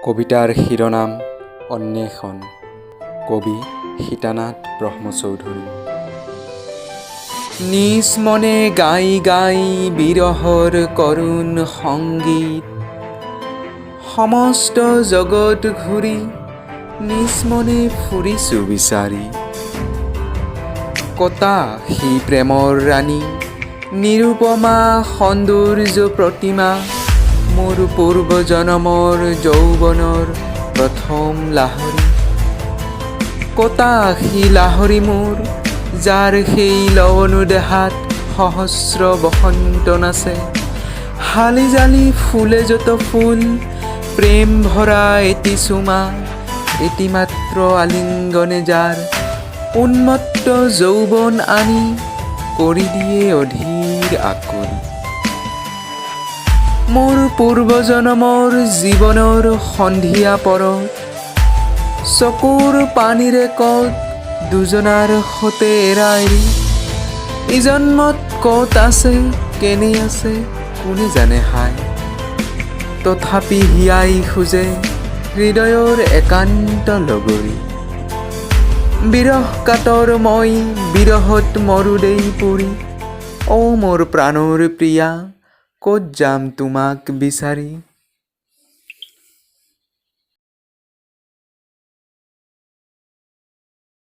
কবিতাৰ শিৰোনাম অন্বেষণ। কবি সীতানাথ ব্ৰহ্মচৌধুৰী। নিজ মনে গাই গাই বিৰহৰ কৰুণ সংগীত, সমস্ত জগত ঘূৰি নিজ মনে ফুৰিছোঁ বিচাৰি। কতা সি প্ৰেমৰ ৰাণী, নিৰুপমা সৌন্দৰ্য প্ৰতিমা, মোৰ পূৰ্ব জনমৰ যৌৱনৰ প্ৰথম লাহৰী? কতা সি লাহৰী মোৰ, যাৰ সেই লৱণু দেহাত সহস্ৰ বসন্ত নাচে, হালি জালি ফুলে যত ফুল, প্ৰেম ভৰা এটি চুমা, এটি মাত্ৰ আলিংগনে যাৰ উন্মত্ত যৌৱন আনি কৰি দিয়ে অধীৰ আকুল? মোৰ পূৰ্বজনমৰ জীৱনৰ সন্ধিয়া পৰত চকুৰ পানীৰে কত দুজনাৰ সতে এৰা এৰি, ইজন্মত ক'ত আছে, কেনে আছে, কোনে জানে হায়। তথাপি হিয়াই খোজে হৃদয়ৰ একান্ত লগৰী। বিৰহ কাতৰ মই, বিৰহত মৰো দেই পুৰি। অ' মোৰ প্ৰাণৰ প্ৰিয়া, ক'ত যাম তোমাক বিচাৰি?